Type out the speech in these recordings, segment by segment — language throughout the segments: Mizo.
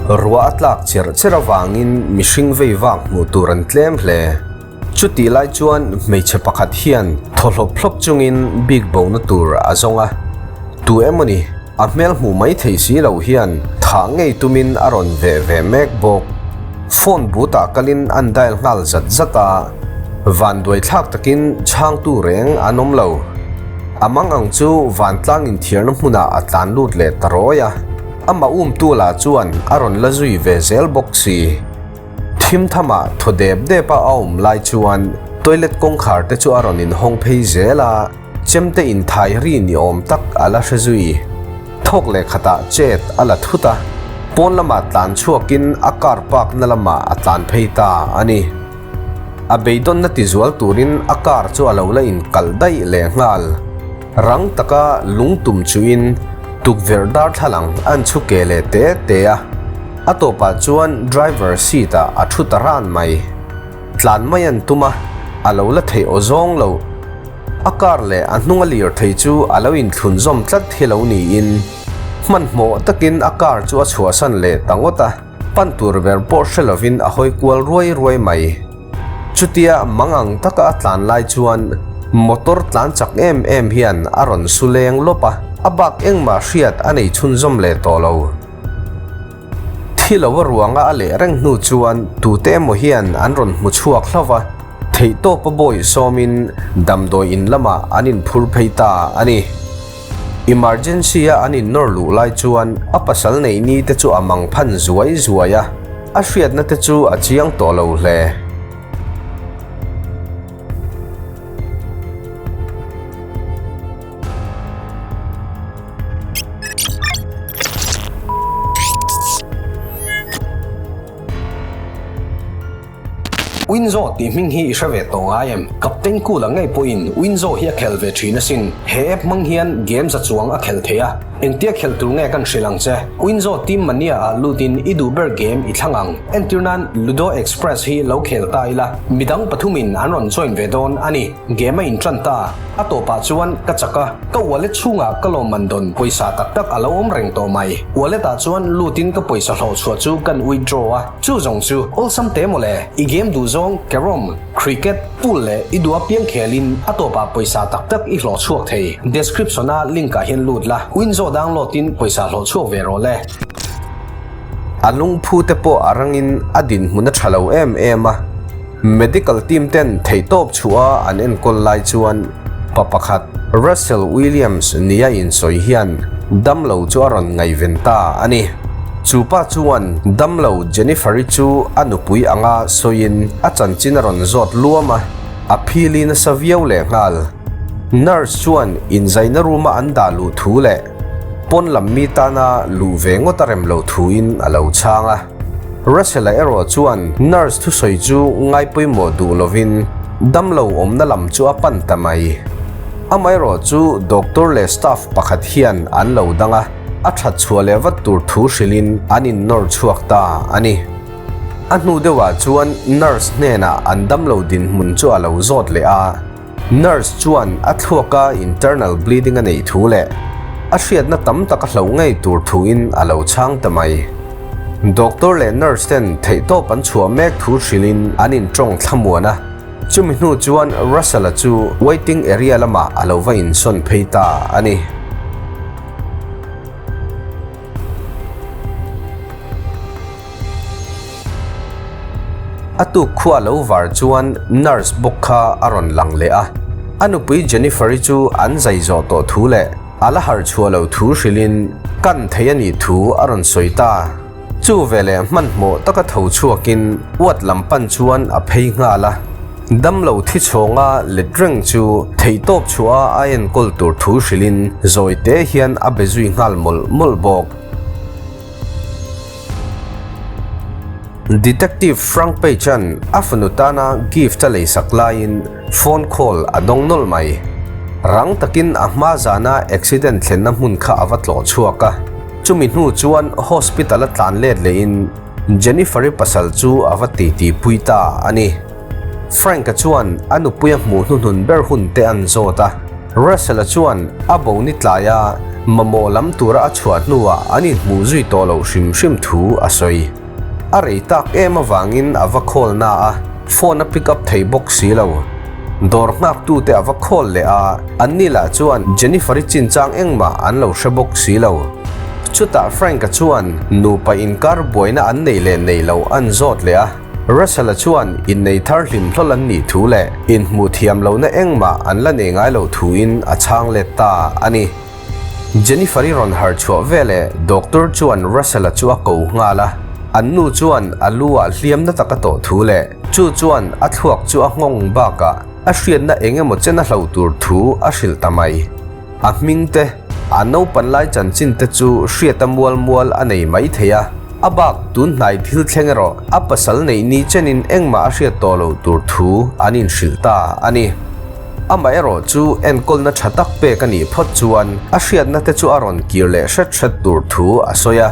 Ruah a tlak cherh cherh avangin mihring vei vak hmuh tur an tlem hle. Chutih lai chuan hmeichhe pakhat hian thaw hlawp hlawp chungin bik bona tur a zawng a. Tu emawni a hmel hmuh mai thei si lo hian thah ngei tumin a rawn veh ve mek bawk. Phone booth ah kalin an dial nghal zat zat a, vanduai thlak takin chhangtu reng an awm lo. A mang ang chu vantlang inthiarna hmunah a tlan lut leh ta rawi a, amah umtu lah chuan a rawn la zui ve zel bawk si. Thim thamah thaw dep dep a a awm lai chuan toilet kawngkhar te chu a rawn inhawng phei zel a, chemte inthai ri ni awm tak a la hre zui. Thawk leh khatah chet a la thut a, pawn lamah tlan chhuakin a car park na lamah a tlan phei ta a ni. A beidawnna tizual turin a car chu a lo la inkalh daih leh nghal. Rang taka lung tum chuin tukverh darthlalang an chhu ke leh te te a, a tawpah chuan driver seat ah a thu ta ran mai. Tlan mai an tum a, a lo la theih aw zawng loh. A car leh a hnunga lirthei chu a lo inthlun zawm tlat hi lo niin hmanhmawh takin a car chu a chhuahsan leh ta ngawt a, pan tur ber pawh hre lovin a hawi kual ruai ruai mai. Chutia mang ang taka a tlan lai chuan motor tlan chak em em hian a rawn su leng lawp a, a bak engmah hriat a nei chhunzawm leh tawh lo. Thi lo a ruanga a leh reng hnu chuan tute emaw hian an rawn hmu chhuak hlauh a, theihtawpa bawi sawmin damdawi in lamah an inphur phei ta a ni. Emergency a an innawr luh lai chuan a pasal neih ni te chu a mang phan zuai zuai a, a hriatna te chu a chiang tawh lo hle. Winzo tih hming hi i hre ve tawh ngai em? Captain Cool a ngei pawhin Winzo hi a khel ve thin asin. He app hmang hian games a chuang a khel thei a. Engtia khel tur nge kan hrilh ang che? Winzo Team Mania ah lutin i duh ber game i thlang ang. Entir nan Ludo Express hi lo khel ta ila, midang pathumin an rawn join ve dawn a ni. Game a intan ta. A tawpah chuan ka chak a, ka wallet chhungah ka lawmman dawn pawisa tak tak a lo awm reng tawh mai. Wallet ah chuan lutin ka pawisa hlawh chhuah chu kan withdraw a, chu zawng chu awlsam te mawle, i game duh zawng carrom, cricket, pool leh i duh apiang khelin a tawpah pawisa tak tak i hlawh chhuak thei. Description a link ah hian lut la, Winzo download in pawisa hlawh chhuak ve rawh le. A lungphu te pawh a rangin a dinhmun a tha lo em em a. Medical team ten theihtawp chhuah a an enkawl lai chuan pa pakhat Russell Williams nia insawi hian damlo chu a rawn ngaihven ta a ni. Chu pa chuan damlo Jennifer-i chu a nupui anga sawiin a chanchin a rawn zawt luam a, a phili nasa viau lehnghal. Nurse chuan inzaina room-a an dah luh thu leh pawn lam mi tana luh ve ngawt a rem lo thuin a lo chhang a. Russell-a erawh chuan nurse thusawi chu ngaipawimawh duh lovin damlo awmna lam chu a pan ta mai. Amaherawh chu doctor leh staff pakhat hian an lo dang a, a that chhuah leh vat tur thu hrilhin an innawr chhuak ta a ni. A hnu deuhah chuan nurse hnenah an damlo dinhmun chu a lo zawt leh a. Nurse chuan a thluaka internal bleeding a neih thu leh a hriatna tam tak a hloh ngei tur thuin a lo chhang ta mai. Doctor leh nurse ten theihtawp an chhuah mek thu hrilhin an intawng thlamuan a, chumi hnu chuan Russell-a chu waiting area lamah a lo va insawn phei ta a ni. A tuk khua lo var chuan nurse bawk kha a rawn lang leh a, a nupui Jennifer-i chu an zai zawh tawh thu leh a la harh chhuah loh thu hrilhin kan thei a nih thu a rawn sawi ta. Chu veleh hmanhmawh taka tho chhuakin uat lam pan chuan a phei nghal a, damlo thi chhawnga let reng chu theihtawp chhuah a enkawl tur thu hrilhin zawi te hian a be zui nghal mawlh mawlh bawk. Detective Frank Page-a'n a fanu tana gift a leisak laiin phone call a dawng nawlh mai. Rang takin a hma zana accident thlenna hmun kha a va tlawh chhuak a, chumi hnu chuan hospital a tlan let lehin Jennifer-i pasal chu a va titi pui ta a ni. Frank-a chuan a nupuia hmuh hnuhnun ber hun te an zawt a, Russell-a chuan a bo ni tlaia. Mamawh lam tura a chhuah hnuah an inhmuh zui tawh loh hrim hrim thu a sawi. A rei tak em avangin a va call na a, phone a pick up thei bawk si lo. Dawr nghaktute a va call leh a, anni lah chuan Jennifer-i chinchang engmah an lo hre bawk si lo. Chutah Frank-a chuan nupa inkar buaina an neih leh neih loh an zawt leh a, Russell-a chuan innei thar hlim hlawl an nih thu leh inhmuh thiam lohna engmah an la nei ngai loh thuin a chhang let ta a ni. Jennifer-i rawn harh chhuah veleh doctor chuan Russell-a chu a ko nghal a, an nu chuan a lu ah hliam na tak a tawh thu leh chu chuan a thluak chu a nghawng bakah a hriatna eng emaw chen a hloh tur thu a hrilh ta mai. A hming te, a naupan lai chanchin te chu hriata mual mual a nei mai thei a, a bak tun hnai thil thleng erawh a pasal neih ni chenin engmah a hriat tawh loh tur thu an inhrilh ta a ni. Amaherawh chu enkawlna tha tak pek a nih phawt chuan a hriatna te chu a rawn kir leh hret hret tur thu a sawi a.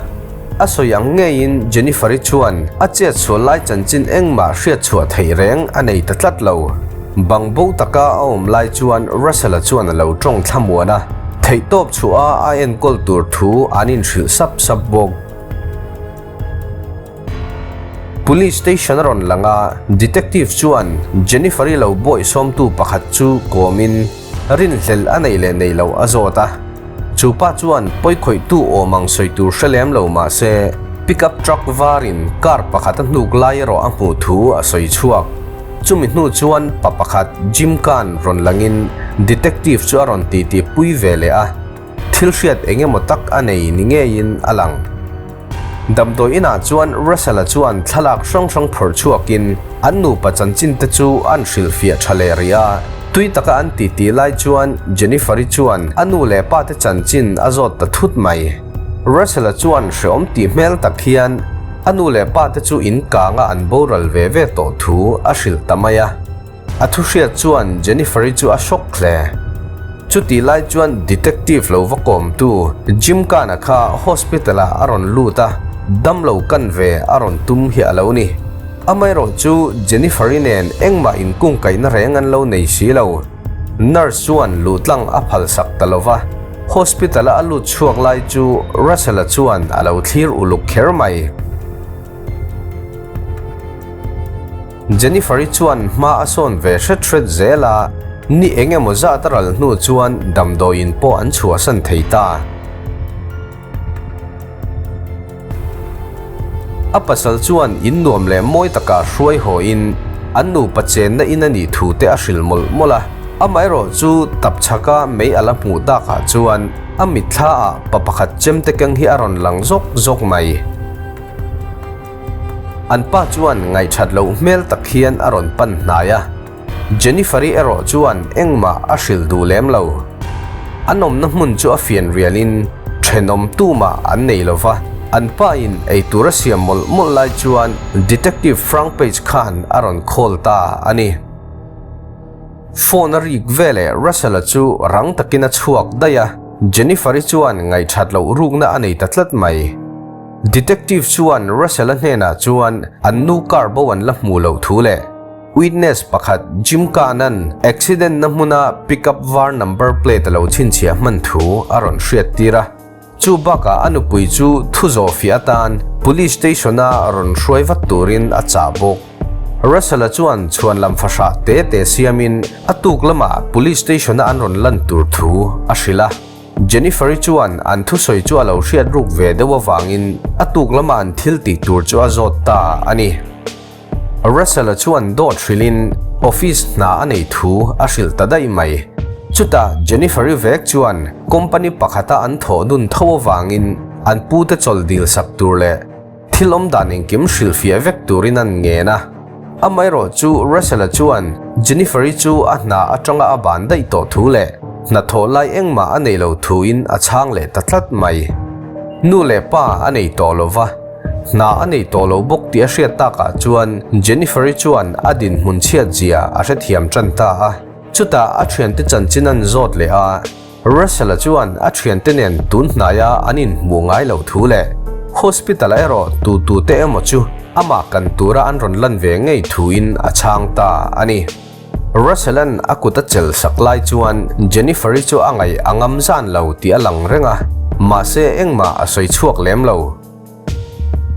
A sawi ang ngeiin Jennifer-i chuan a chet sual lai chanchin engmah hriat chhuah theih reng a nei ta tlat lo. Bang bo taka a awm lai chuan Russell-a chuan a lo tawng thlamuan a, theihtawp chhuah a a enkawl tur thu an inhrilh sap sap bawk. Police station a rawn lang a, detective chuan Jennifer-i lo bawihsawmtu pakhat chu kawmin rinhlelh a neih leh neih loh a zawt a. Chu pa chuan pawikhawihtu awm ang sawi tur hre lem lo mah se, pickup truck varin car pakhat a hnuk lai erawh a hmuh thu a sawi chhuak. Chumi hnu chuan pa pakhat Jim Khan rawn langin detective chu a rawn titi pui ve leh a, thil hriat eng emaw tak a nei ni ngeiin a lang. Damdawi inah chuan Russell-a chuan thlalak hrang hrang phawrh chhuakin an nupa chanchin te chu an hrilhfiah tha leh rih a. Tui taka an titi lai chuan Jennifer-i chuan a nu leh pa te chanchin a zawt ta thut mai. Russell-a chuan hreawm tih hmel tak hian a nu leh pa te chu in kanga an boral ve ve tawh thu a hrilh ta mai a. A thuhriat chuan Jennifer-i chu a shock hle. Chutih lai chuan detective lo va kawmtu Jim Khan-a kha hospital-ah a rawn lut a, damlo kan ve a rawn tum hi a lo ni. Amaherawh chu Jennifer-i nen engmah inkungkaihna reng an lo nei si lo. Nurse chuan luhtlang a phalsak ta lo va, hospital-a a lut chhuak lai chu Russell-a chuan a lo thlir uluk kher mai. Jennifer-i chuan hma a sawn ve hret hret zel a, ni eng emaw zat a ral hnu chuan damdawiin pawh an chhuahsan thei ta. A pasal chuan in nuam leh mawi takah hruai hawiin an nupa chenna in a nih thu te a hrilh mawlh mawlh a, amaherawh chu tapchhaka mei a la hmuh takah chuan a mitthla ah pa pakhat chemte keng hi a rawn lang zawk zawk mai. An pa chuan ngaihṭhat loh hmel tak hian a rawn pan hnai a, Jennifer-i erawh chuan engmah a hrilh duh lem lo. An awmna hmun chu a fian rialin ṭhenawm tumah an nei lo va, an pain eitur a siam mawlh mawlh lai chuan Detective Frank Page khan a rawn call ta a ni. Phone a rik veleh Russell-a chu rang takin a chhuak daih a, Jennifer-i chuan ngaihṭhat loh rukna a nei ta tlat mai. Detective chuan Russell-a hnenah chuan an nu car bo an la hmuh loh thu leh witness pakhat Jim Kahn-a'n accident na hmuna pickup var number plate a lo chhinchhiah hman thu a rawn hriattir a. Chu bakah a nupui chu thu zawhfiah atan police station-a rawn hruai vat turin a chah bawk. Russell-a chuan chhuan lam fahrah te te siamin a tuk lamah police station-a an rawn lan tur thu a hrilh a. Jennifer-i chuan an thusawi chu a lo hriat ruk ve deuh avangin a tuk lama an thil tih tur chu a zawt ta a ni. Russell-a chuan dawt hrilhin office hna a nei thu a hrilh ta daih mai. Chutah Jennifer-i vek chuan company pakhata an thawh dun tho avangin an pute chawlh dil sak tur leh Thil awm dan engkim hrilhfiah vek turin an ngen a. Amaherawh chu Russell-a chuan Jennifer-i chu a hna atanga a ban daih tawh thu leh hnathawh lai engmah a nei lo thuin a chhang leh ta tlat mai. Nu leh pa a nei tawh lo va, hna a nei tawh lo bawk tih a hriat takah chuan Jennifer-i chuan a dinhmun chhiat zia a hrethiam tan ta a. Chutah a thiante chanchin an zawt leh a. Russell-a chuan a thiante nen tun hnaia an inhmuh ngai loh thu leh hospital-ah erawh tu tute emaw chu amah kan tura an rawn lan ve ngei thuin a chhang ta a ni. Russell-a'n a kut a chelh sak lai chuan Jennifer-i chu a ngaih a ngam zan lo tih a lang reng a, mahse engmah a sawi chhuak lem lo.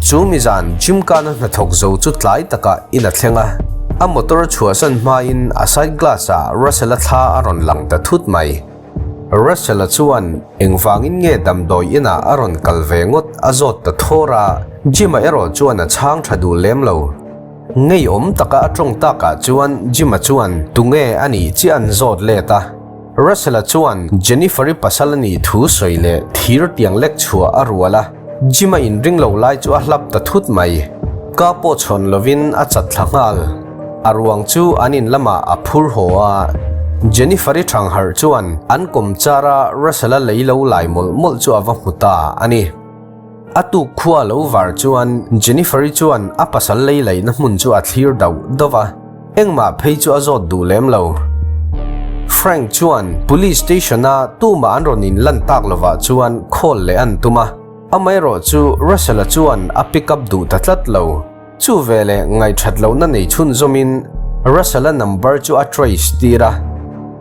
Chu mizan Gymkhana hnathawk zo chu tlai takah in a thleng a, a motor chhuahsan hmain a side glass-ah Russell-a thla a rawn lang ta thut mai. Russell-a chuan engvangin nge damdawi inah a rawn kal ve ngawt a zawt ta thawr a, Jim-a erawh chuan a chhang tha duh lem lo. Ngeiawm taka a tawng takah chuan Jim-a chuan tunge a nih chiah an zawt let a. Russell-a chuan Jennifer-i pasal a nih thu sawi leh thir tiang lek chhuah a rual a, Jim-a inring lo lai chu a hlap ta thut mai. Ka pawh chhawn lovin a chat thla nghal. A ruang chu an in lamah a phur haw a. Jennifer-i thangharh chuan an kawm char a Russell-a lei lo lai mawlh mawlh chu a va hmu ta a ni. A tuk khua lo var chuan Jennifer-i chuan a pasal lei laihna hmun chu a thlir dauh dauh a, engmah phei chu a zawt duh lem lo. Frank chuan Police Station-a tumah an rawn inlan tak lovah chuan call leh an tum a, amaherawh chu Russell-a chuan a pick up duh ta tlat lo. Chu veleh ngaihṭhat lohna nei chhunzawmin Russell-a number chu a trace tir a.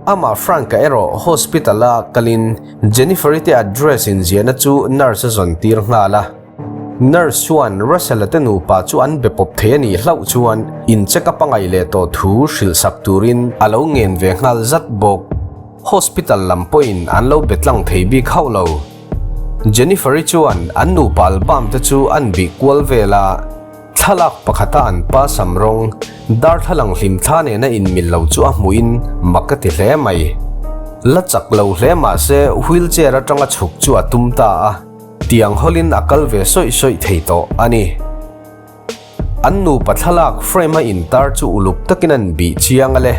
Amah Frank-a erawh hospital-a kalin Jennifer-i te address inziahna chu nurse a zawn tir nghal a. Nurse chuan Russell-a te nupa chu an be pawp thei a nih hlauh chuan in check up a ngaih leh tawh thu hrilhsak turin a lo ngen ve nghal zat bawk. Hospital lam pawhin an lo be tlang thei bik hauh lo. Jennifer-i chuan an nupa album te chu an bih kual vel a, thlalak pakhata an pa sam rawng darthlalang hlim thla nena inmil lo chu a hmuhin mak a ti hle mai. La chak lo hle mah se wheelchair atanga chhuk chu a tum ta a, tiang hawlin a kal ve sawih sawih thei tawh a ni. An nupa thlalak frame a intar chu uluk takin an bih chiang a le.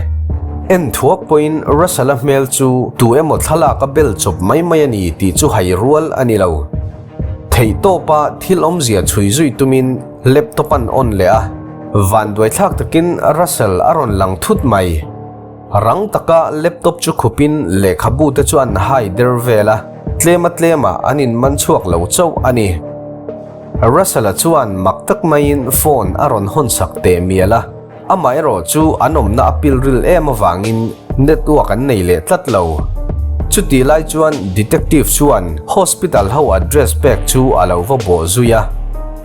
En thuak pawhin Russell-a hmel chu tu emaw thlalak a bel chawp mai mai a ni tih chu hai rual a ni lo. Theihtawpa thil awmzia chhui zui tumin laptop an on leh a, vanduaithlak takin Russell a rawn lang thut mai. Rang taka laptop chu khupin lehkhabu te chu an hai der vel a, tlema tlemah an inman chhuak lo chauh a ni. Russell-a chuan mak tak maiin phone a rawn hawn sak teh mial a, amaherawh chu an awmna a pilril em avangin network an nei leh tlat lo. Chutih lai chuan detective chuan hospital ho address pek chu a lo va bawh zui a,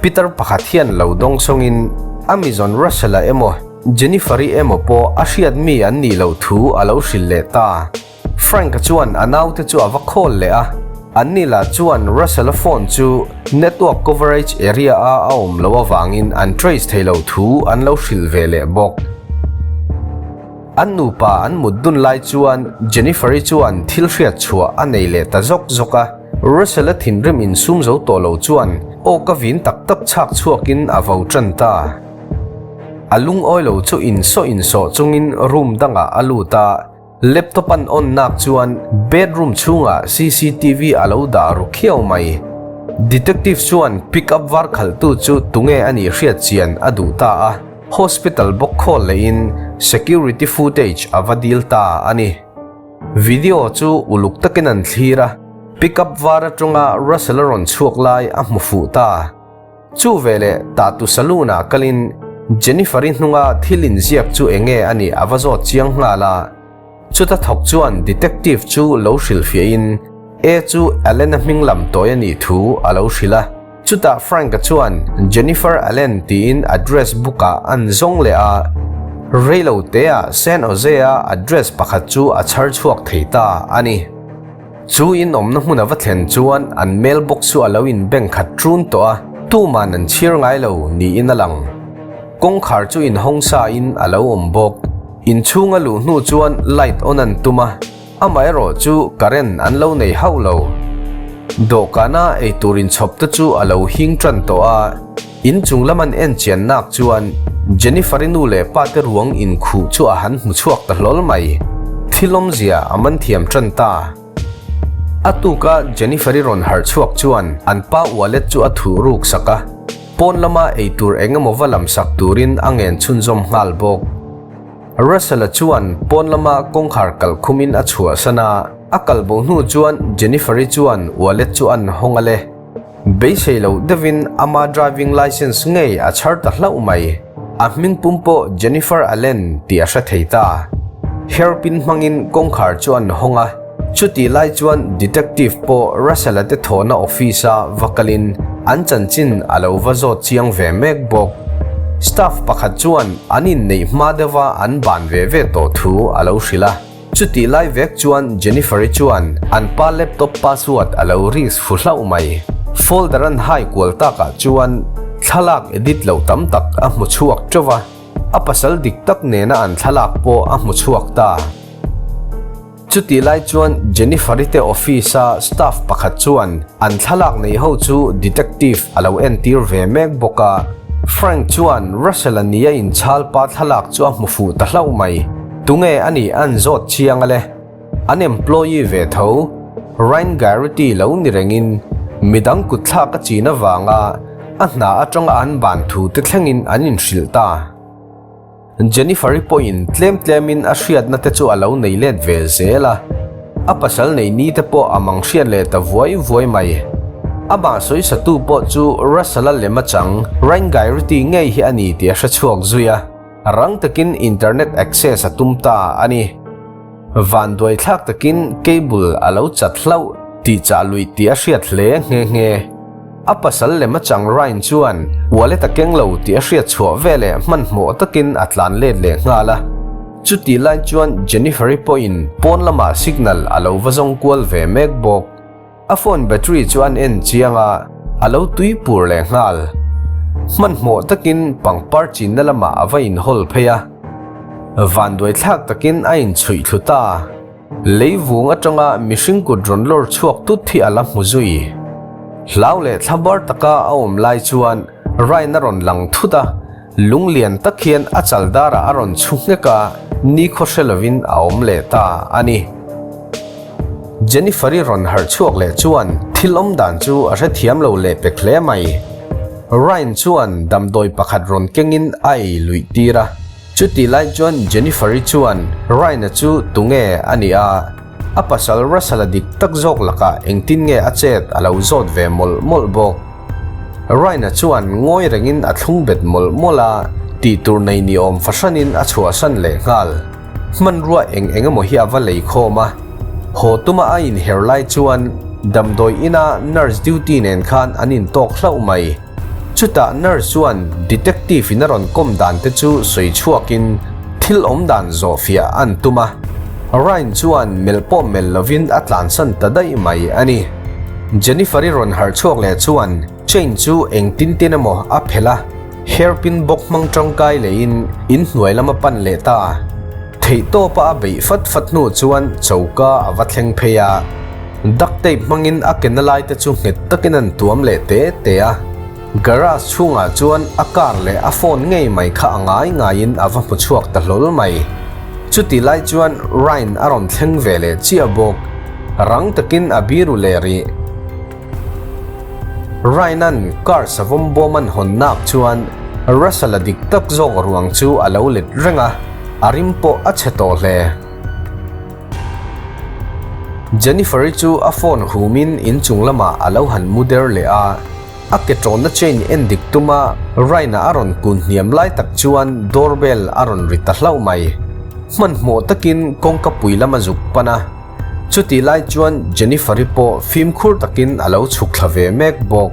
Peter pakhat hian lo dawng sawngin Amazon Russell-a emaw Jennifer-i emaw pawh a hriat mi an nih loh thu a lo hrilh leh ta. Frank-a chuan a naute chu a va call leh a, anni lah chuan Russell-a phone chu network coverage area-a a awm loh avangin an trace thei lo thu an lo hrilh ve leh bawk. An nupa an mut dun lai chuan Jennifer-i chuan thil hriat chhuah a nei leh ta zawk zawk a, Russell-a thinrim insum zo tawh lo chuan aw ka vin tak tak chhak chhuakin a vo tan ta. A lungawi lo chu insawh insawh chungin room dangah a lut a, Laptop an on nak chuan bedroom chhungah cctv a lo dah ru khiau mai. Detective chuan pick up var khalhtu chu tunge a nih hriat chian a duh ta a, hospital bawk khawl lehin security footage a va dil ta a ni. Video chu uluk takin an thlir a, pick up var atanga Russell a rawn chhuak lai a hmu fuh ta. Chu veleh Tatu Saloon ah kalin Jennifer-i hnunga thil inziak chu enge a nih a va zawt chiang nghal a. Chuta thawk chuan detective chu lo hrilhfiahin A chu Allen-a hming lam tawi a nih thu a lo hrilh a. Chutah Frank-a chuan Jennifer Allen tiin address book-ah an zawng leh a. Reilo teah San Jose-a address pakhat chu a chhar chhuak thei ta a ni. Chu in awmna hmun a va thlen chuan an mailbox chu a lo inbeng khat ṭun tawh a, tuman an chhir ngai lo niin a lang. Kawngkhar chu inhawng sa in a lo awm bawk. Inchhung a luh hnu chuan light on an tum a, amaherawh chu current an lo nei hauh lo. Dawhkana eitur inchhawp te chu a lo hing ṭan tawh a, inchung lam an en chian nak chuan Jennifer-i nu leh pa te ruang inkhuh chu a han hmu chhuak ta hlawl mai. Thil awmzia a man thiam tan ta. A tuka Jennifer-i rawn harh chhuak chuan an pa wallet chu a thuh ruk sak a, pawn lama eitur eng emaw va lam sak turin a ngen chhunzawm nghal bawk. Russell-a chuan pawn lama kawngkhar kalh khumin a chhuahsan a, a kal bo hnu chuan Jennifer-i chuan wallet chu an hawng a le. Beisei loh deuhin ama driving licence ngei a chhar ta hlauh mai. A hming pum pawh Jennifer Allen tih a hre thei ta. Hairpin hmangin kawngkhar chu an hawng a, chutih lai chuan detective pawh Russell-a te thawhna office-a va kalin an chanchin a lo va zawt chiang ve mek bawk. Staff pakhat chuan an inneih hma deuha an ban ve ve tawh thu a lo hrilh a. Chutih lai vek chuan Jennifer-i chuan an pa laptop password a lo risk fu hlauh mai. Folder an hai kual takah chuan thlalak edit loh tam tak a hmu chhuak teuh a, a pasal dik tak nena an thlalak pawh a hmu chhuak ta. Chutih lai chuan Jennifer-i te office-a staff pakhat chuan an thlalak nei ho chu detective a lo entir ve mek bawk a. Frank chuan Russell-a nia inchhal pa thlalak chu a hmu fuh ta hlauh mai. Tunge a nih an zawt chiang a le? An employee ve tho, Ryan Garrity lo ni rengin midang kutthlak a chin avanga a hna atanga an ban thu te thlengin an inhrilh ta. Jennifer-i pawhin tlem tlemin a hriatna te chu a lo nei let ve zel a, a pasal nei ni te pawh a mang hriat leh ta vuai vuai mai. Amah sawisatu pawh chu Russell-a lem achang Ryan Garrity ngei hi a ni tih a hrechhuak zui a. Rang takin internet access a tum ta a ni. Vanduai thlak takin cable a lo chat hlauh tih chah luih tih a hriat hle nghe nghe. A pasal lem atang Ryan chuan wallet a keng lo tih a hriat chhuah veleh hmanhmawh takin a tlan let leh nghal a. Chutih lai chuan Jennifer-i pawhin pawn lamah signal a lo va zawng kual ve mek bawk. A phone battery chu an en chiang a, a lo tui pur leh nghal. Hmanhmawh takin pangpar chinna lamah a va inhawl phei a. Vanduai thlak takin a inchhuih thlu ta. Lei vung atanga mihring kut rawn lawr chhuak tut hi a la hmu zui. Hlau leh thlabar taka a awm lai chuan Ryan a rawn lang thut a, Lunglian tak hian a chal darah a rawn chhu nghek a, nikhaw hre lovin a awm leh ta a ni. Jennifer-i rawn harh chhuak leh chuan thil awm dan chu a hrethiam lo leh pek hle mai. Ryan chuan damdawi pakhat rawn kengin a ei luih tir a, chutih lai chuan Jennifer-i chuan Ryan-a chu tunge a nih a, a pasal Russell-a dik tak zawk lakah engtin nge a chet a lo zawt ve mawlh mawlh bawk. Ryan-a chuan ngawi rengin a thlung bet mawlh mawlh a, tih tur nei ni awm fahranin a chhuahsan leh nghal. Hmanrua eng eng emaw hi a va lei khawm a, haw tuma a inher lai chuan damdawi ina nurse duty nen khan an intawk hlauh mai. Chutah nurse chuan detective in a rawn kawm dan te chu sawi chhuakin thil awm dan zawhfiah an tum a, Ryan chuan melh pawh melh lovin a tlansan ta daih mai a ni. Jennifer-i rawn harh chhuak leh chuan chain chu engtin tin emaw a phelh a, hairpin bawk hmang tangkai lehin inhnuai lam a pan leh ta. Theihtawpa a beih fat fat hnu chuan choka a va thleng phei a, duct tape hmangin a ke na lai te chu nghet takin an tuam leh te te a. Garage chhungah chuan a car leh a phone ngei mai kha a ngai ngaiin a va hmu chhuak ta hlawl mai. Chuti lai chuan Ryan a rawn thleng ve leh chiah bawk. Rang takin a biru leh rih. Ryan-a'n car savawm bawm an hawn nak chuan Russell-a dik tak zawk ruang chu a lo let reng a, a rim pawh a chhe tawh hle. Jennifer-i chu a phone humin inchung lamah a lo han mu der leh a. A ke ṭawnna chain en dik tuma Ryan-a a rawn kun hniam lai tak chuan door bell a rawn ri ta hlauh mai. Hmanhmawh takin kawngka pui lam a zuk pan a, chutih lai chuan Jennifer-i pawh fimkhur takin a lo chhuk thla ve mek bawk.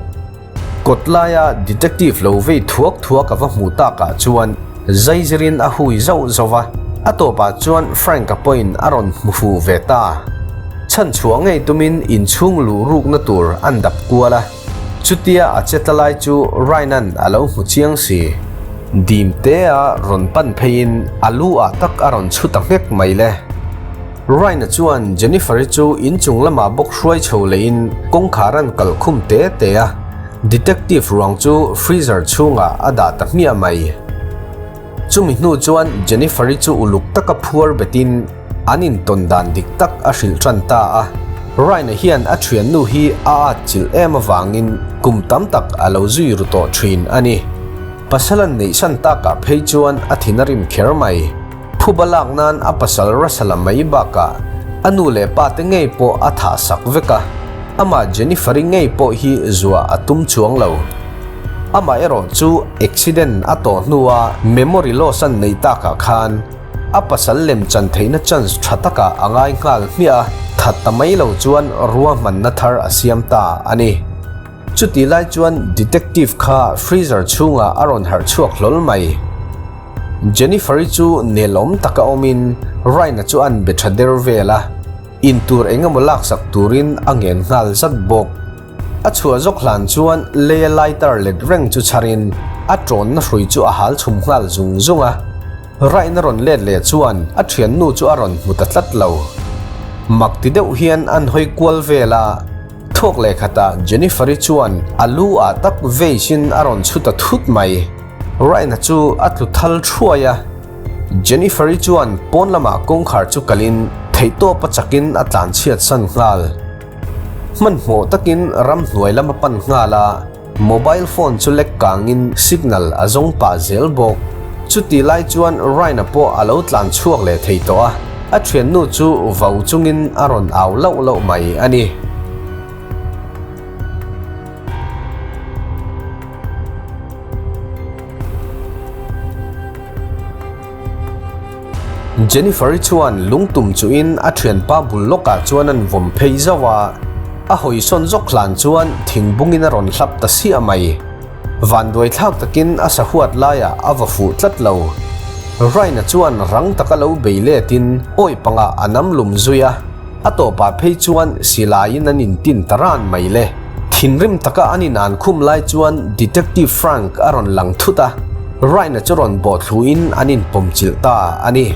Kawt laia detective lo vei thuak thuak a va hmuh takah chuan zaizirin a hui zauh zauh a, a tawpah chuan Frank-a pawhin a rawn hmu fuh ve ta. Chhanchhuah ngei tumin inchhung luh rukna tur an dap kual a. Chutia a che tla lai chu Ryan-a'n a lo hmu chiang si. Dim tea rawn pan pheiin a lu ah tak a rawn chhu ta nghek mai le. Ryan-a chuan Jennifer-i chu inchung lamah bawk hruai chho lehin kawngkhar an kalh khum te te a, detective ruang chu freezer chhungah a dah ta hmiah mai. Chumi hnu chuan Jennifer-i chu uluk taka phuar betin an intawn dan dik tak a hrilh tan ta a. Ryan-a hian a thiannu hi a at chilh em avangin kum tam tak a lo zui ru tawh thin a ni. Pasal an neihsan takah phei chuan a thin a rim kher mai. Phuba lak nan a pasal Russell-a mai bakah a nu leh pa te ngei pawh a thah sak vek a, amah Jennifer-i ngei pawh hi zuah a tum chuang lo. Amah erawh chu accident a tawh hnua memory loss an neih takah khan A pasal lem chan theihna chance tha takah a ngai nghal hmiah a, that ta mai lo chuan ruahmanna thar a siam ta a ni. Chutih lai chuan detective kha freezer chhungah a rawn harh chhuak hlawl mai. Jennifer-i chu nelawm taka awmin Ryan-a chu an be tha der vel a, intur eng emaw laksak turin a ngen nghal zat bawk. A chhuah zawk hlan chuan leia lighter let reng chu chharin a tawnna hrui chu a hal chhum nghal zung zung a. Raina rawn let leh chuan a thiannu chu a rawn hmu ta tlat lo. Mak ti deuh hian an hawi kual vel a, thawk leh khatah Jennifer-i chuan a lu ah tak vase-in a rawn chhu ta thut mai. Raina chu a tlu thal thuai a. Jennifer-i chuan pawn lamah kawngkhar chu kalin theihtawp a chakin a tlanchhiat san nghal. Hmanhmawh takin ramhnuai lam a pan nghal a, mobile phone chu lek kangin signal a zawng pah zel bawk. Chutih lai chuan Ryan-a pawh a lo tlan chhuak leh thei tawh a, a thiannu chu vau chungin a rawn au lauh lauh mai a ni. Jennifer-i chuan lungtum chuhin a thianpa bul lawkah chuan an vawm phei zauh a, a hawisawn zawk hlan chuan thingbungin a rawn hlap ta siah mai. Vanduai thlak takin a sahuat laiah a va fuh tlat lo. Ryan-a chuan rang taka lo bei letin awi pangah a nam lum zui a. A tawpah phei chuan silaiin an intin ta ran mai le. Thinrim taka an inan khum lai chuan Detective Frank a rawn lang thut a, Ryan-a chu rawn bawh thluin an inpawm chilh ta a ni.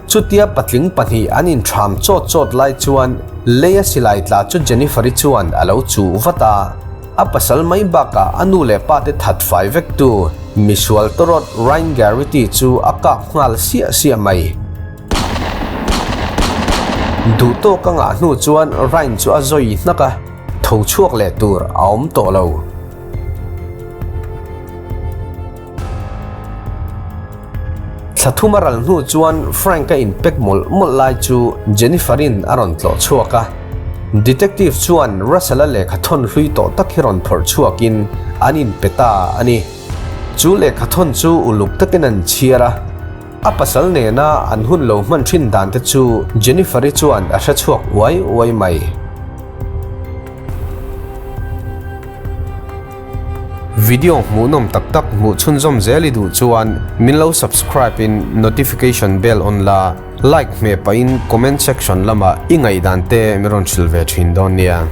Chutia patling pahnih an inthram chawt chawt lai chuan leia silai tla chu Jennifer-i chuan a lo chuh vat a, a pasal mai bakah a nu leh pa te that fai vektu misual tawrawt Ryan Garrity chu a kap nghal siah siah mai. Duh tawk a ngah hnu chuan Ryan chu a zawi hnak a, tho chhuak leh tur a awm tawh lo. Thla thum a ral hnu chuan Frank a inpek mawlh mawlh lai chu Jennifer-in a rawn tlawh chhuak a. Detective chuan Russell-a lehkha thawn hlui tawh tak hi rawn phawrh chhuakin an inpe ta a ni. Chu lehkha thawn chu uluk takin an chhiar a. A pasal nena an hun lo hman thin dan te chu Jennifer-i chuan a hre chhuak uai uai mai. Video hmuhnawm tak tak hmuh chhunzawm zel i duh chuan min lo subscribe in notification bell on la, like hmeh pahin comment section lamah i ngaihdan te min rawn hrilh ve thin dawn nia.